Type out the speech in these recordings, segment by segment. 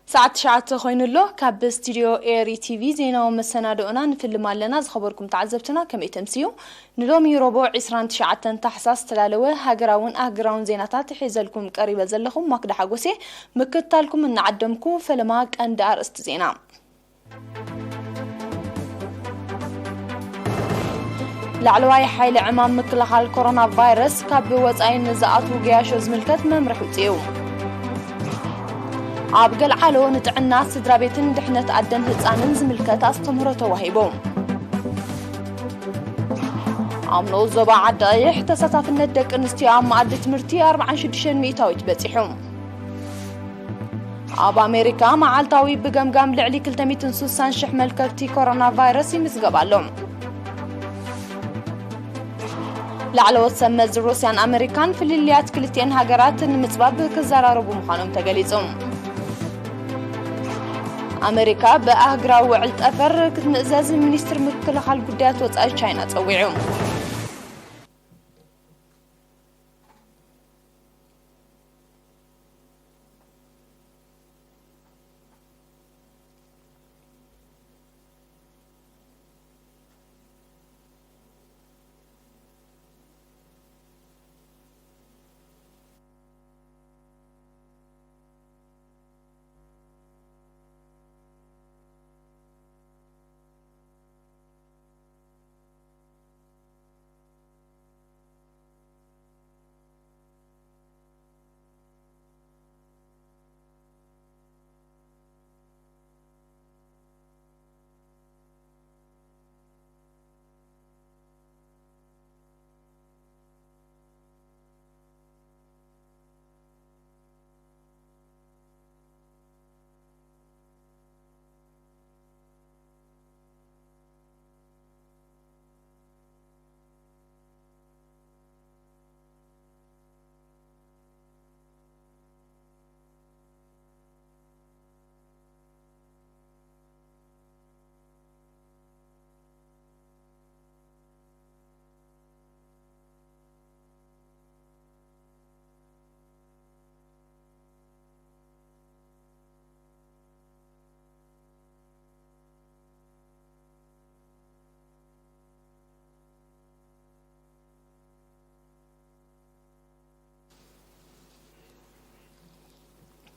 ሰዓት ትሽዓተ ኮይኑ ኣሎ። ካብ ስቱድዮ ኤሪ ቲቪ ዜናዊ መሰናድኦና ንፍልም ኣለና። ዝኸበርኩም ተዓዘብትና ከመይ ተምስዩ? ንሎሚ ረቡዕ ዕስራን ትሽዓተን ታሕሳስ ዝተዳለወ ሃገራውን ኣህጉራውን ዜናታት ሒዘልኩም ቀሪበ ዘለኹም ማክዳ ሓጎሴ። ምክትታልኩም እናዓደምኩ ፈለማ ቀንዲ ኣርእስቲ ዜና። ላዕለዋይ ሓይሊ ዕማም ምክልኻል ኮሮና ቫይረስ ካብ ወጻኢ ንዝኣትዉ ገያሾ ዝምልከት መምርሒ ውጽኡ። ኣብ ገልዓሎ ንጥዕና ስድራ ቤትን ድሕነት ኣደን ህጻንን ዝምልከት ኣስተምህሮ ተዋሂቡ። ኣብ ንኡስ ዞባ ዓዲ ቀይሕ ተሳታፍነት ደቂ ኣንስትዮ ኣብ መኣዲ ትምህርቲ ኣርብዓን ሽዱሽተን ሚእታዊት በጺሑ። ኣብ ኣሜሪካ መዓልታዊ ብገምጋም ልዕሊ ክልተ ሚእትን ስሳን ሽሕ መልከፍቲ ኮሮና ቫይረስ ይምዝገብ ኣሎ። ላዕለዎት ሰብ መዚ ሩስያን ኣሜሪካን ፍልልያት ክልቲኤን ሃገራት ንምጽባብ ክዘራረቡ ምዃኖም ተገሊጹ። ኣሜሪካ ብኣህግራዊ ውዕል ጠፈር ክትምእዘዝ ሚኒስትር ምክልኻል ጉዳያት ወጻኢ ቻይና ጸዊዑ።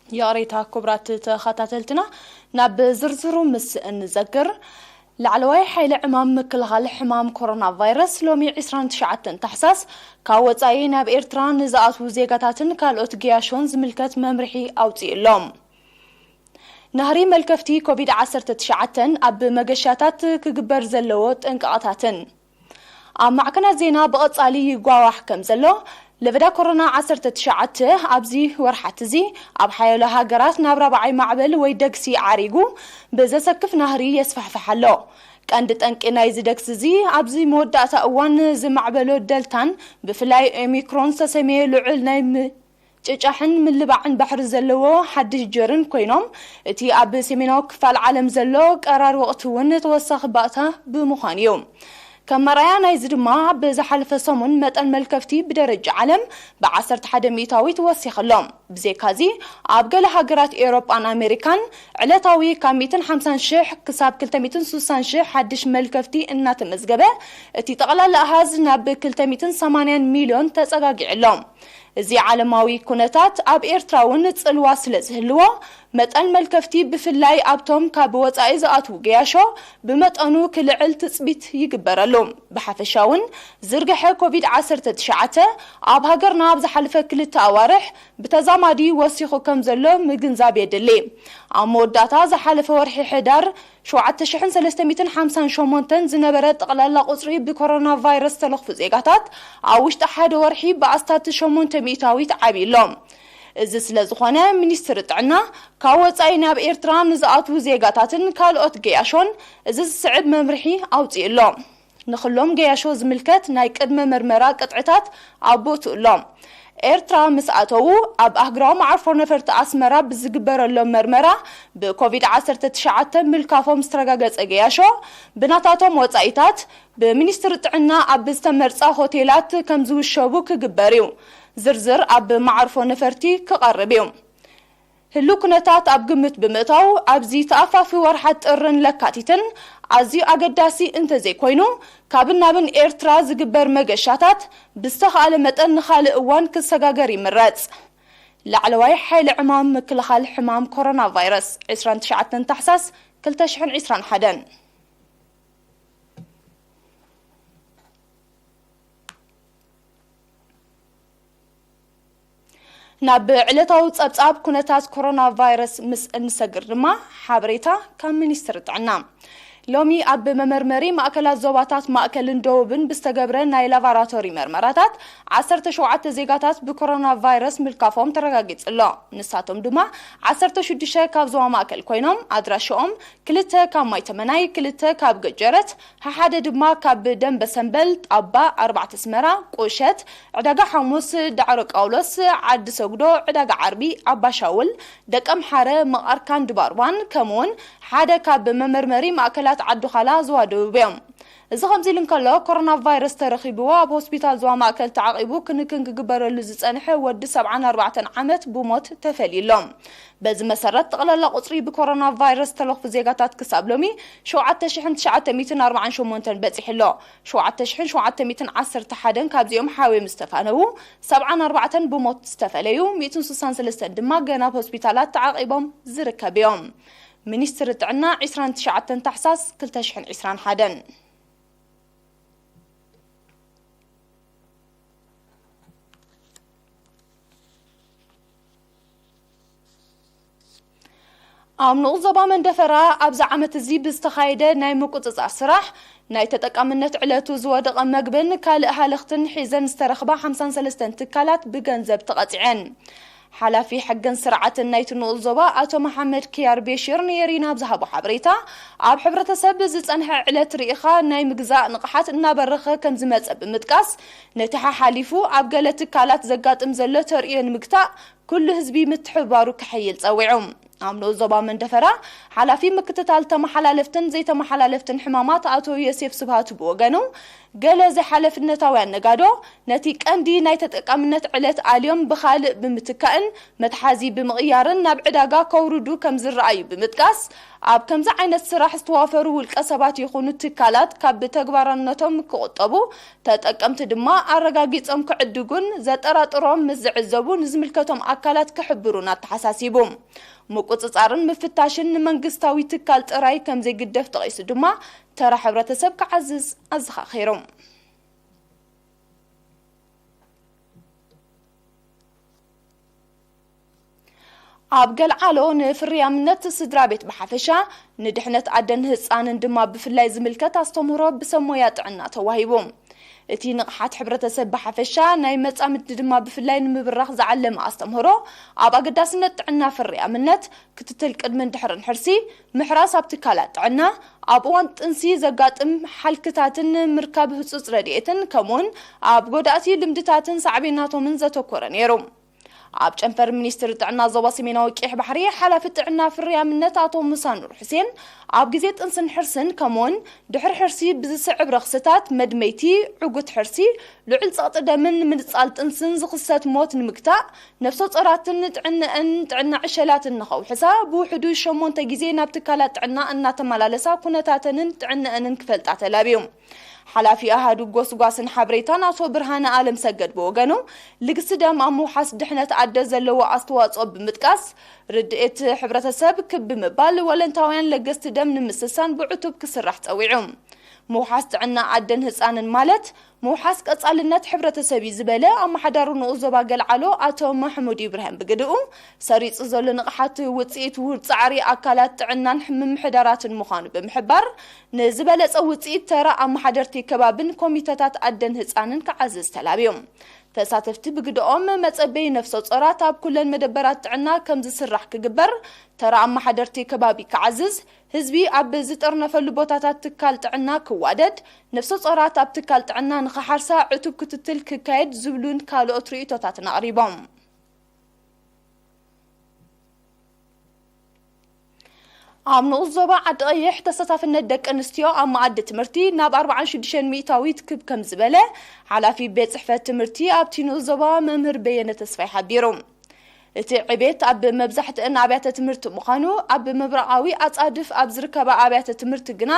ይቕሬታ ክቡራት ተኸታተልትና፣ ናብ ዝርዝሩ ምስ እንዘግር፣ ላዕለዋይ ሓይሊ ዕማም ምክልኻል ሕማም ኮሮና ቫይረስ ሎሚ ዕስራን ትሽዓተን ታሕሳስ ካብ ወጻኢ ናብ ኤርትራ ንዝኣትዉ ዜጋታትን ካልኦት ገያሾን ዝምልከት መምርሒ ኣውጺኡ ኣሎ። ናህሪ መልከፍቲ ኮቪድ ዓሰርተ ትሽዓተ ኣብ መገሻታት ክግበር ዘለዎ ጥንቃቐታትን ኣብ ማዕከናት ዜና ብቐጻሊ ይጓዋሕ ከም ዘሎ፣ ለበዳ ኮሮና ዓሰርተ ትሽዓተ ኣብዚ ወርሓት እዚ ኣብ ሓያሎ ሃገራት ናብ ራብዓይ ማዕበል ወይ ደግሲ ዓሪጉ ብዘሰክፍ ናህሪ የስፋሕፍሕ ኣሎ። ቀንዲ ጠንቂ ናይዚ ደግሲ እዚ ኣብዚ መወዳእታ እዋን ዝማዕበሎ ደልታን ብፍላይ ኦሚክሮን ዝተሰመየ ልዑል ናይ ም-፣ ጭጫሕን ምልባዕን ባሕሪ ዘለዎ ሓድሽ ጀርን ኮይኖም፣ እቲ ኣብ ሰሜናዊ ክፋል ዓለም ዘሎ ቀራር ወቕቲ እውን ተወሳኺ ባእታ ብምዃኑ እዩ። ከም መርኣያ ናይዚ ድማ፣ ብዝሓለፈ ሰሙን መጠን መልከፍቲ ብደረጃ ዓለም ብዓሰርተ ሓደ ሚእታዊት ወሲኹ ኣሎ። ብዘይካዚ፣ ኣብ ገለ ሃገራት ኤውሮጳን ኣሜሪካን ዕለታዊ ካብ ሚእትን ሓምሳን ሽሕ ክሳብ ክልተ ሚእትን ስሳን ሽሕ ሓድሽ መልከፍቲ እናተመዝገበ፣ እቲ ጠቕላላ ኣሃዝ ናብ ክልተ ሚእትን ሰማንያን ሚልዮን ተጸጋጊዑ ኣሎ። እዚ ዓለማዊ ኩነታት ኣብ ኤርትራ እውን ጽልዋ ስለ ዝህልዎ፣ መጠን መልከፍቲ ብፍላይ ኣብቶም ካብ ወጻኢ ዝኣትዉ ገያሾ ብመጠኑ ክልዕል ትጽቢት ይግበረሉ። ብሓፈሻ እውን ዝርግሐ ኮቪድ ዓሰርተ ትሽዓተ ኣብ ሃገርና ኣብ ዝሓለፈ ክልተ ኣዋርሕ ብተዛማዲ ወሲኹ ከም ዘሎ ምግንዛብ የድሊ። ኣብ መወዳእታ ዝሓለፈ ወርሒ ሕዳር ሸውዓተ ሽሕን ሰለስተ ሚእትን ሓምሳን ሸሞንተን ዝነበረ ጠቕላላ ቁጽሪ ብኮሮና ቫይረስ ዝተለኽፉ ዜጋታት ኣብ ውሽጢ ሓደ ወርሒ ብኣስታት ሸሞንተ ሚእታዊት ዓብዩ ኣሎ። እዚ ስለ ዝኾነ፣ ሚኒስትሪ ጥዕና ካብ ወጻኢ ናብ ኤርትራ ንዝኣትዉ ዜጋታትን ካልኦት ገያሾን እዚ ዝስዕብ መምርሒ ኣውጺኡ ኣሎ። ንኹሎም ገያሾ ዝምልከት ናይ ቅድመ መርመራ ቅጥዕታት ኣብ ቦትኡ ኣሎ። ኤርትራ ምስ ኣተዉ፣ ኣብ ኣህጉራዊ መዓርፎ ነፈርቲ ኣስመራ ብዝግበረሎም መርመራ ብኮቪድ ዓሰርተ ትሽዓተ ምልካፎም ዝተረጋገጸ ገያሾ፣ ብናታቶም ወጻኢታት ብሚኒስትሪ ጥዕና ኣብ ዝተመርጻ ሆቴላት ከም ዝውሸቡ ክግበር እዩ። ዝርዝር ኣብ መዓርፎ ነፈርቲ ክቐርብ እዩ። ህሉው ኩነታት ኣብ ግምት ብምእታው፣ ኣብዚ ተኣፋፊ ወርሓት ጥርን ለካቲትን ኣዝዩ ኣገዳሲ እንተዘይኮይኑ፣ ካብን ናብን ኤርትራ ዝግበር መገሻታት ብዝተኻእለ መጠን ንኻልእ እዋን ክሰጋገር ይምረጽ። ላዕለዋይ ሓይሊ ዕማም ምክልኻል ሕማም ኮሮና ቫይረስ፣ ዕስራን ትሽዓተን ታሕሳስ ክልተ ሽሕን ዕስራን ሓደን። ናብ ዕለታዊ ጸብጻብ ኩነታት ኮሮና ቫይረስ ምስ እንሰግር ድማ፣ ሓበሬታ ካብ ሚኒስትሪ ጥዕና። ሎሚ ኣብ መመርመሪ ማእከላት ዞባታት ማእከልን ደቡብን ብዝተገብረ ናይ ላቫራቶሪ መርመራታት፣ ዓሰርተ ሸውዓተ ዜጋታት ብኮሮና ቫይረስ ምልካፎም ተረጋጊጹ ኣሎ። ንሳቶም ድማ፣ ዓሰርተ ሽዱሽተ ካብ ዞባ ማእከል ኮይኖም፣ ኣድራሻኦም፣ ክልተ ካብ ማይ ተመናይ፣ ክልተ ካብ ገጀረት፣ ሓደ ድማ ካብ ደንበ ሰንበል፣ ጣባ፣ ኣርባዕተ ኣስመራ፣ ቁሸት፣ ዕዳጋ ሓሙስ፣ ዳዕሮ ቃውሎስ፣ ዓዲ ሰጉዶ፣ ዕዳጋ ዓርቢ፣ ኣባሻውል፣ ደቀምሓረ፣ መቓርካን ድባርዋን፣ ከምኡውን ሓደ ካብ መመርመሪ ማእከላት ዓዲ ዃላ ዞባ ደቡብ እዮም። እዚ ከምዚ ኢሉ እንከሎ፣ ኮሮና ቫይረስ ተረኺብዎ ኣብ ሆስፒታል ዞባ ማእከል ተዓቒቡ ክንክን ክግበረሉ ዝጸንሐ ወዲ ሰብዓን ኣርባዕተን ዓመት ብሞት ተፈልዩ ኣሎ። በዚ መሰረት፣ ጠቕላላ ቁጽሪ ብኮሮና ቫይረስ ዝተለኽፉ ዜጋታት ክሳብ ሎሚ ሸውዓተ ሽሕን ትሽዓተ ሚእትን ኣርባዓን ሸሞንተን በጺሑ ኣሎ። ሸውዓተ ሽሕን ሸውዓተ ሚእትን ዓሰርተ ሓደን ካብዚኦም ሓውዮም ዝተፋነዉ፣ ሰብዓን ኣርባዕተን ብሞት ዝተፈለዩ፣ ሚእትን ስሳን ሰለስተን ድማ ገና ኣብ ሆስፒታላት ተዓቒቦም ዝርከቡ እዮም። ሚኒስትሪ ጥዕና፣ ዕስራን ትሽዓተን ታሕሳስ ክልተ ሽሕን ዕስራን ሓደን። ኣብ ንኡስ ዞባ መንደፈራ ኣብዚ ዓመት እዚ ብዝተኻየደ ናይ ምቁጽጻር ስራሕ፣ ናይ ተጠቃምነት ዕለቱ ዝወደቐ መግብን ካልእ ሃለኽትን ሒዘን ዝተረኽባ ሓምሳን ሰለስተን ትካላት ብገንዘብ ተቐጺዐን። ሓላፊ ሕግን ስርዓትን ናይቲ ንኡስ ዞባ ኣቶ መሓመድ ኪያር ቤሽር ንኤሪና ኣብ ዝሃቦ ሓበሬታ፣ ኣብ ሕብረተሰብ ዝጸንሐ ዕለት ርኢኻ ናይ ምግዛእ ንቕሓት እናበረኸ ከም ዝመጸ ብምጥቃስ፣ ነቲ ሓሓሊፉ ኣብ ገለ ትካላት ዘጋጥም ዘሎ ተርእዮ ንምግታእ ኩሉ ህዝቢ ምትሕብባሩ ከሐይል ጸዊዑ። ኣብ ንኡስ ዞባ መንደፈራ፣ ሓላፊ ምክትታል ተመሓላለፍትን ዘይተመሓላለፍትን ሕማማት ኣቶ ዮሴፍ ስብሃቱ ብወገኑ፣ ገለ ዘይሓለፍነታውያን ነጋዶ ነቲ ቀንዲ ናይ ተጠቃምነት ዕለት ኣልዮም ብኻልእ ብምትካእን መትሓዚ ብምቕያርን ናብ ዕዳጋ ከውርዱ ከም ዝረኣዩ ብምጥቃስ፣ ኣብ ከምዚ ዓይነት ስራሕ ዝተዋፈሩ ውልቀ ሰባት ይኹኑ ትካላት ካብ ተግባራነቶም ክቑጠቡ፣ ተጠቀምቲ ድማ ኣረጋጊጾም ክዕድጉን ዘጠራጥሮም ምስ ዝዕዘቡ ንዝምልከቶም ኣካላት ክሕብሩን ኣተሓሳሲቡ። ምቁጽጻርን ምፍታሽን ንመንግስታዊ ትካል ጥራይ ከም ዘይግደፍ ጠቒሱ ድማ፣ ተራ ሕብረተሰብ ክዓዝዝ ኣዘኻኺሩ። ኣብ ገልዓሎ ንፍርያምነት ስድራ ቤት ብሓፈሻ፣ ንድሕነት ኣደን ህጻንን ድማ ብፍላይ ዝምልከት ኣስተምህሮ ብሰብ ሞያ ጥዕና ተዋሂቡ። እቲ ንቕሓት ሕብረተሰብ ብሓፈሻ፣ ናይ መጻምድቲ ድማ ብፍላይ ንምብራኽ ዝዓለመ ኣስተምህሮ፣ ኣብ ኣገዳስነት ጥዕና ፍርያምነት፣ ክትትል ቅድምን ድሕርን ሕርሲ፣ ምሕራስ ኣብ ትካላት ጥዕና፣ ኣብ እዋን ጥንሲ ዘጋጥም ሓልክታትን ምርካብ ህጹጽ ረድኤትን፣ ከምኡውን ኣብ ጎዳእቲ ልምድታትን ሳዕቤናቶምን ዘተኮረ ነይሩ። ኣብ ጨንፈር ሚኒስትሪ ጥዕና ዞባ ሰሜናዊ ቀይሕ ባሕሪ፣ ሓላፊ ጥዕና ፍርያምነት ኣቶ ሙሳ ኑር ሑሴን፣ ኣብ ግዜ ጥንስን ሕርስን፣ ከምኡውን ድሕሪ ሕርሲ ብዝስዕብ ረኽስታት፣ መድመይቲ፣ ዕጉት ሕርሲ፣ ልዑል ጸቕጢ ደምን ምንጻል ጥንስን ዝኽሰት ሞት ንምግታእ፣ ነፍሰ ጾራትን ጥዕነአን ጥዕና ዕሸላትን ንኸውሕሳ፣ ብውሕዱ ሸሞንተ ግዜ ናብ ትካላት ጥዕና እናተመላለሳ ኩነታተንን ጥዕነአንን ክፈልጣ ተላብዩ። ሓላፊ ኣሃዱ ጎስጓስን ሓበሬታን ኣቶ ብርሃነ ኣለም ሰገድ ብወገኑ፣ ልግሲ ደም ኣብ ምውሓስ ድሕነት ኣደ ዘለዎ ኣስተዋጽኦ ብምጥቃስ፣ ርድኤት ሕብረተሰብ ክብ ብምባል፣ ወለንታውያን ለገስቲ ደም ንምስሳን ብዕቱብ ክስራሕ ጸዊዑ። ምውሓስ ጥዕና ኣደን ህጻንን ማለት፣ ምውሓስ ቀጻልነት ሕብረተሰብ እዩ ዝበለ ኣመሓዳሪ ንኡስ ዞባ ገልዓሎ ኣቶ ማሕሙድ ኢብራሂም ብግድኡ፣ ሰሪጹ ዘሎ ንቕሓት ውጽኢት ውሁድ ጻዕሪ ኣካላት ጥዕናን ምምሕዳራትን ምዃኑ ብምሕባር፣ ንዝበለጸ ውጽኢት ተራ ኣመሓደርቲ ከባብን ኮሚተታት ኣደን ህጻንን ክዓዝዝ ተላብዩ። ተሳተፍቲ ብግደኦም፣ መጸበዪ ነፍሰ ጾራት ኣብ ኩለን መደበራት ጥዕና ከም ዝስራሕ ክግበር፣ ተራ ኣመሓደርቲ ከባቢ ክዓዝዝ፣ ህዝቢ ኣብ ዝጥርነፈሉ ቦታታት ትካል ጥዕና ክዋደድ፣ ነፍሰ ጾራት ኣብ ትካል ጥዕና ንኽሓርሳ ዕቱብ ክትትል ክካየድ ዝብሉን ካልኦት ርእይቶታትን ኣቕሪቦም። ኣብ ንኡስ ዞባ ዓዲ ቀይሕ፣ ተሳታፍነት ደቂ ኣንስትዮ ኣብ መኣዲ ትምህርቲ ናብ ኣርባዓን ሽዱሽተን ሚእታዊት ክብ ከም ዝበለ፣ ሓላፊ ቤት ጽሕፈት ትምህርቲ ኣብቲ ንኡስ ዞባ መምህር በየነ ተስፋይ ሓቢሩ። እቲ ዕቤት ኣብ መብዛሕትአን ኣብያተ ትምህርቲ ምዃኑ፣ ኣብ ምብራቓዊ ኣጻድፍ ኣብ ዝርከባ ኣብያተ ትምህርቲ ግና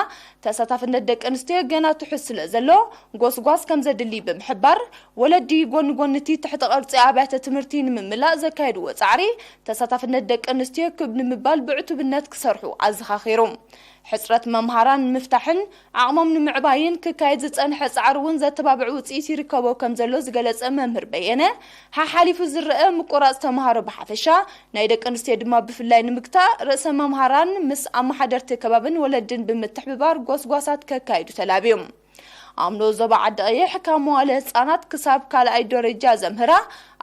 ተሳታፍነት ደቂ ኣንስትዮ ገና ትሑት ስለ ዘሎ፣ ጎስጓስ ከም ዘድሊ ብምሕባር፣ ወለዲ ጎኒ ጎኒ እቲ ትሕቲ ቅርጺ ኣብያተ ትምህርቲ ንምምላእ ዘካየድዎ ጻዕሪ፣ ተሳታፍነት ደቂ ኣንስትዮ ክብ ንምባል ብዕቱብነት ክሰርሑ ኣዘኻኺሩ። ሕጽረት መምሃራን ንምፍታሕን ዓቕሞም ንምዕባይን ክካየድ ዝጸንሐ ጻዕሪ እውን ዘተባብዕ ውጽኢት ይርከቦ ከም ዘሎ ዝገለጸ መምህር በየነ፣ ሓሓሊፉ ዝረአ ምቁራጽ ተምሃሮ ብሓፈሻ፣ ናይ ደቂ ኣንስትዮ ድማ ብፍላይ ንምግታእ፣ ርእሰ መምሃራን ምስ ኣመሓደርቲ ከባብን ወለድን ብምትሕብባር ጎስጓሳት ከካይዱ ተላብዩ። ኣምኖ ዞባ ዓዲ ቀይሕ ካብ መዋለ ህጻናት ክሳብ ካልኣይ ደረጃ ዘምህራ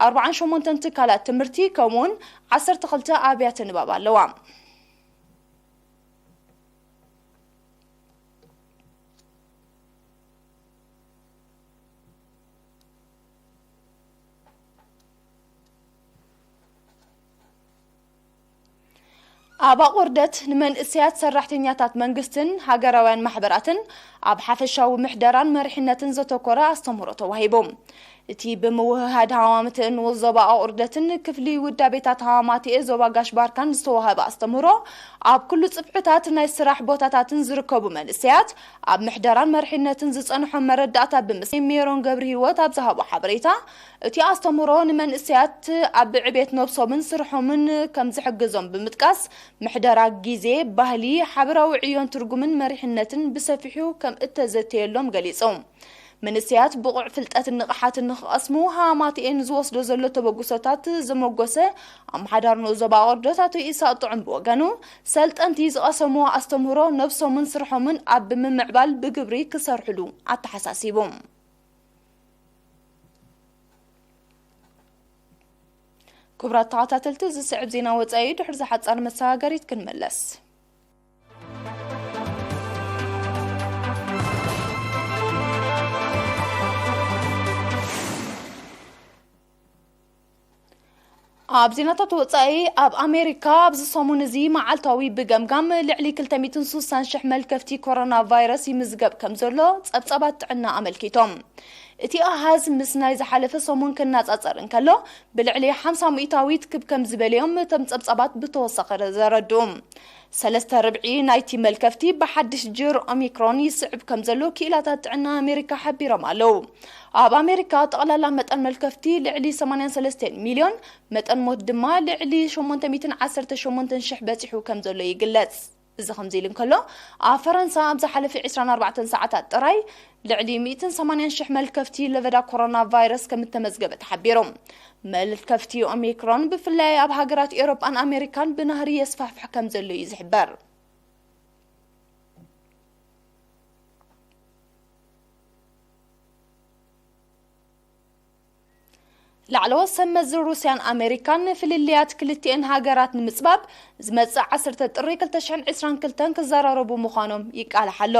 ኣርባዓን ሸሞንተን ትካላት ትምህርቲ ከምኡውን ዓሰርተ ክልተ ኣብያተ ንባብ ኣለዋ። ኣብ ኣቑርደት ንመንእሰያት ሰራሕተኛታት መንግስትን ሃገራውያን ማሕበራትን ኣብ ሓፈሻዊ ምሕደራን መሪሕነትን ዘተኮረ ኣስተምህሮ ተዋሂቡ። እቲ ብምውህሃድ ሃዋምትእን ዞባ ኣቑርደትን ክፍሊ ውዳቤታት ሃዋማትኤ ዞባ ጋሽ ባርካን ዝተዋህበ ኣስተምህሮ፣ ኣብ ኩሉ ጽፍሕታት ናይ ስራሕ ቦታታትን ዝርከቡ መንእሰያት ኣብ ምሕደራን መሪሕነትን ዝጸንሖም መረዳእታ ብምስላይ ሜሮን ገብረ ህይወት ኣብ ዝሃቦ ሓበሬታ፣ እቲ ኣስተምህሮ ንመንእሰያት ኣብ ዕቤት ነብሶምን ስርሖምን ከም ዝሕግዞም ብምጥቃስ፣ ምሕደራ ግዜ፣ ባህሊ፣ ሓበራዊ ዕዮን ትርጉምን መሪሕነትን ብሰፊሑ ከም እተዘተየሎም ገሊጹ። መንእሰያት ብቑዕ ፍልጠትን ንቕሓትን ንኽቐስሙ ሃማትኤ ንዝወስዶ ዘሎ ተበግሶታት ዘመጎሰ ኣመሓዳሪ ንኡስ ዞባ ኣቑርደት ኣቶ ኢሳቕ ጥዑም ብወገኑ፣ ሰልጠንቲ ዝቐሰምዎ ኣስተምህሮ ነብሶምን ስርሖምን ኣብ ብምምዕባል ብግብሪ ክሰርሕሉ ኣተሓሳሲቡ። ክቡራት ተኸታተልቲ፣ ዝስዕብ ዜና ወጻኢ ድሕሪ ዝሓጻር መሰጋገሪት ክንመለስ። ኣብ ዜናታት ወጻኢ፣ ኣብ ኣሜሪካ ኣብዚ ሰሙን እዚ መዓልታዊ ብገምጋም ልዕሊ ክልተ ሚእትን ስሳን ሽሕ መልከፍቲ ኮሮና ቫይረስ ይምዝገብ ከም ዘሎ ጸብጻባት ጥዕና ኣመልኪቶም። እቲ ኣሃዝ ምስ ናይ ዝሓለፈ ሰሙን ክነጻጸር እንከሎ፣ ብልዕሊ ሓምሳ ሚእታዊት ክብ ከም ዝበለዮም እቶም ጸብጻባት ብተወሳኺ ዘረድኡ። ሰለስተ ርብዒ ናይቲ መልከፍቲ ብሓድሽ ጅር ኦሚክሮን ይስዕብ ከም ዘሎ ክኢላታት ጥዕና ኣሜሪካ ሓቢሮም ኣለዉ። ኣብ ኣሜሪካ ጠቕላላ መጠን መልከፍቲ ልዕሊ ሰማንያን ሰለስተን ሚልዮን፣ መጠን ሞት ድማ ልዕሊ ሸሞንተ ሚእትን ዓሰርተ ሸሞንተን ሽሕ በጺሑ ከም ዘሎ ይግለጽ። እዚ ከምዚ ኢሉ እንከሎ፣ ኣብ ፈረንሳ ኣብ ዝሓለፈ ዕስራን ኣርባዕተን ሰዓታት ጥራይ ልዕሊ ሚእትን ሰማንያን ሽሕ መልከፍቲ ለበዳ ኮሮና ቫይረስ ከም እተመዝገበ ተሓቢሩ። መልከፍቲ ኦሚክሮን ብፍላይ ኣብ ሃገራት ኤውሮጳን ኣሜሪካን ብናህሪ የስፋሕፍሕ ከም ዘሎ እዩ ዝሕበር። ላዕለዎት ሰብ መዚ ሩስያን ኣሜሪካን ፍልልያት ክልቲኤን ሃገራት ንምጽባብ ዝመጽእ ዓሰርተ ጥሪ ክልተ ሽሕን ዕስራን ክልተን ክዘራረቡ ምዃኖም ይቃላሕ ኣሎ።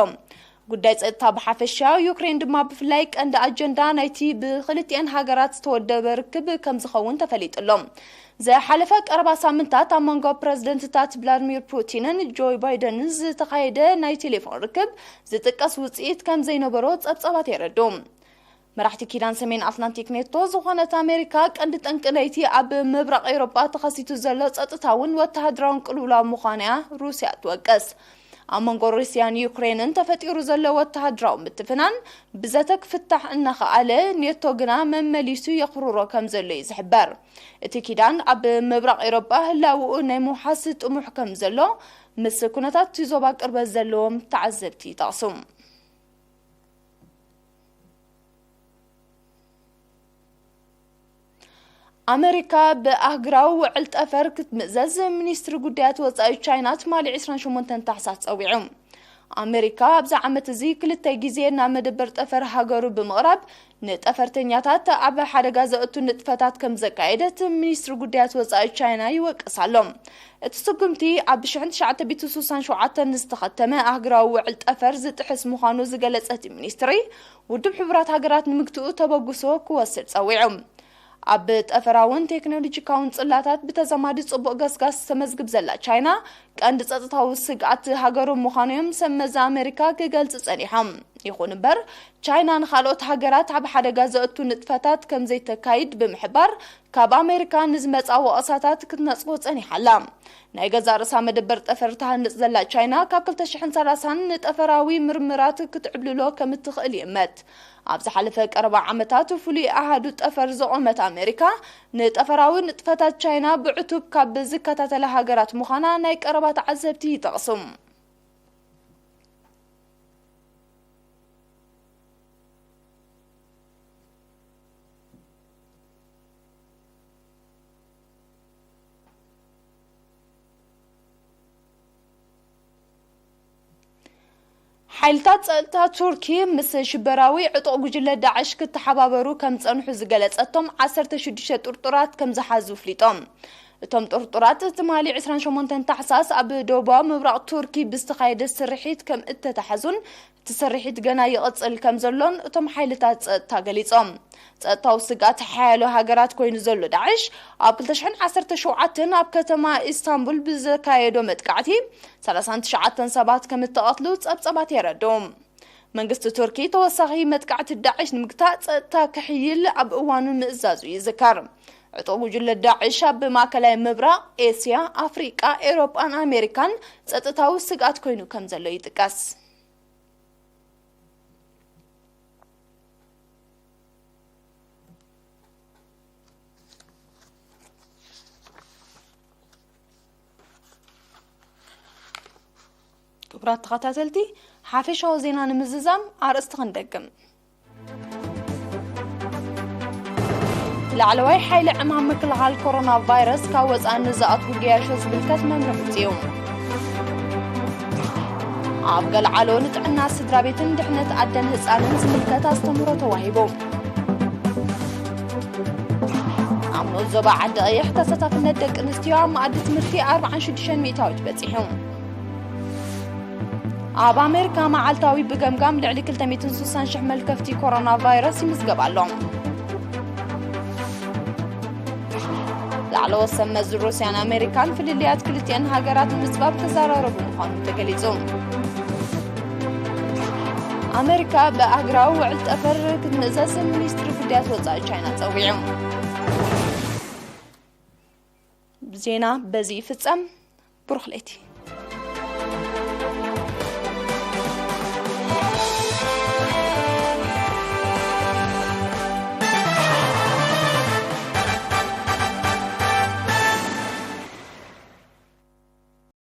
ጉዳይ ጸጥታ ብሓፈሻ፣ ዩክሬን ድማ ብፍላይ ቀንዲ ኣጀንዳ ናይቲ ብክልቲኤን ሃገራት ዝተወደበ ርክብ ከም ዝኸውን ተፈሊጡ ኣሎ። ዝሓለፈ ቀረባ ሳምንታት ኣብ መንጎ ፕረዚደንትታት ቭላድሚር ፑቲንን ጆይ ባይደንን ዝተኻየደ ናይ ቴሌፎን ርክብ ዝጥቀስ ውጽኢት ከም ዘይነበሮ ጸብጻባት የረድኡ። መራሕቲ ኪዳን ሰሜን ኣትላንቲክ ኔቶ ዝኾነት ኣሜሪካ ቀንዲ ጠንቂ ናይቲ ኣብ ምብራቕ ኤውሮጳ ተኸሲቱ ዘሎ ጸጥታውን ወተሃደራውን ቅልውላው ምዃና እያ ሩስያ ትወቅስ። ኣብ መንጎ ሩስያን ዩክሬንን ተፈጢሩ ዘሎ ወተሃደራዊ ምትፍናን ብዘተ ክፍታሕ እናኸኣለ፣ ኔቶ ግና መመሊሱ የኽርሮ ከም ዘሎ እዩ ዝሕበር። እቲ ኪዳን ኣብ ምብራቕ ኤውሮጳ ህላውኡ ናይ ምውሓስ ጥሙሕ ከም ዘሎ ምስ ኩነታት እቲ ዞባ ቅርበት ዘለዎም ተዓዘብቲ ይጠቕሱ። ኣመሪካ ብኣህግራዊ ውዕል ጠፈር ክትምእዘዝ ሚኒስትሪ ጉዳያት ወጻኢ ቻይና ትማሊ ዕስራን ሸሞንተን ታሕሳስ ጸዊዑ። ኣመሪካ ኣብዚ ዓመት እዚ ክልተ ግዜ ናብ መደበር ጠፈር ሃገሩ ብምቕራብ ንጠፈርተኛታት ኣብ ሓደጋ ዘእቱ ንጥፈታት ከም ዘካየደት ሚኒስትሪ ጉዳያት ወጻኢ ቻይና ይወቅስ ኣሎ። እቲ ስጉምቲ ኣብ ሽሕን ትሽዓተ ሚእትን ስሳን ሸውዓተን ዝተኸተመ ኣህግራዊ ውዕል ጠፈር ዝጥሕስ ምዃኑ ዝገለጸት ሚኒስትሪ፣ ውድብ ሕቡራት ሃገራት ንምግትኡ ተበግሶ ክወስድ ጸዊዑ። ኣብ ጠፈራውን ቴክኖሎጂካውን ጽላታት ብተዛማዲ ጽቡቕ ገስጋስ ተመዝግብ ዘላ ቻይና፣ ቀንዲ ጸጥታዊ ስግኣት ሃገሮም ምዃኑ እዮም ሰብ መዚ ኣሜሪካ ክገልጹ ጸኒሖም። ይኹን እምበር፣ ቻይና ንኻልኦት ሃገራት ኣብ ሓደጋ ዘእቱ ንጥፈታት ከም ዘይተካይድ ብምሕባር፣ ካብ ኣሜሪካ ንዝመጻ ወቐሳታት ክትነጽጎ ጸኒሓ ኣላ። ናይ ገዛእ ርእሳ መደበር ጠፈር ትሃንጽ ዘላ ቻይና፣ ካብ ክልተ ሽሕን ሰላሳን ንጠፈራዊ ምርምራት ክትዕብልሎ ከም እትኽእል ይእመት። ኣብ ዝሓለፈ ቀረባ ዓመታት ፍሉይ ኣሃዱ ጠፈር ዘቖመት ኣሜሪካ፣ ንጠፈራዊ ንጥፈታት ቻይና ብዕቱብ ካብ ዝከታተላ ሃገራት ምዃና ናይ ቀረባ ተዓዘብቲ ይጠቕሱ። ሓይልታት ጸጥታ ቱርኪ ምስ ሽበራዊ ዕጡቕ ጉጅለ ዳዕሽ ክተሓባበሩ ከም ጸንሑ ዝገለጸቶም ዓሰርተ ሽዱሽተ ጥርጡራት ከም ዝሓዙ ኣፍሊጦም። እቶም ጥርጡራት ትማሊ ዕስራን ሸሞንተን ታሕሳስ ኣብ ደቡባዊ ምብራቕ ቱርኪ ብዝተኻየደ ስርሒት ከም እተታሕዙን እቲ ስርሒት ገና ይቕጽል ከም ዘሎን እቶም ሓይልታት ጸጥታ ገሊጾም። ጸጥታዊ ስግኣት ሓያሎ ሃገራት ኮይኑ ዘሎ ዳዕሽ፣ ኣብ ክልተ ሽሕን ዓሰርተ ሸውዓተን ኣብ ከተማ ኢስታንቡል ብዘካየዶ መጥቃዕቲ ሰላሳን ትሽዓተን ሰባት ከም እተቐትሉ ጸብጸባት የረድኡ። መንግስቲ ቱርኪ ተወሳኺ መጥቃዕቲ ዳዕሽ ንምግታእ ጸጥታ ክሕይል ኣብ እዋኑ ምእዛዙ ይዝከር። ዕጡቕ ጉጅለ ዳዕሽ ኣብ ማእከላይ ምብራቕ፣ ኤስያ፣ ኣፍሪቃ፣ ኤውሮጳን ኣሜሪካን ጸጥታዊ ስግኣት ኮይኑ ከም ዘሎ ይጥቀስ። ክቡራት ተኸታተልቲ፣ ሓፈሻዊ ዜና ንምዝዛም ኣርእስቲ ክንደግም። ላዕለዋይ ሓይሊ ዕማም ምክልኻል ኮሮና ቫይረስ ካብ ወጻኢ ንዝኣትዉ ገያሾ ዝምልከት መምርሒ ኣውጺኡ። ኣብ ገልዓሎ ንጥዕና ስድራ ቤትን ድሕነት ኣደን ህጻንን ዝምልከት ኣስተምህሮ ተዋሂቡ። ኣብ ንኡስ ዞባ ዓዲ ቀይሕ ተሳታፍነት ደቂ ኣንስትዮ ኣብ መኣዲ ትምህርቲ ኣርብዓን ሽዱሽተን ሚእታዊት በጺሑ። ኣብ ኣሜሪካ መዓልታዊ ብገምጋም ልዕሊ ክልተ ሚእትን ስሳን ሽሕ መልከፍቲ ኮሮና ቫይረስ ይምዝገብ ኣሎ። ላዕለዎት ሰብ መዚ ሩስያን ኣሜሪካን ፍልልያት ክልቲአን ሃገራት ንምጽባብ ተዘራረቡ ምዃኑ ተገሊጹ። ኣሜሪካ ብኣህጉራዊ ውዕል ጠፈር ክትምእዘዝ ሚኒስትሪ ጉዳያት ወጻኢ ቻይና ጸዊዑ። ዜና በዚ ይፍጸም። ብሩኽ ለይቲ።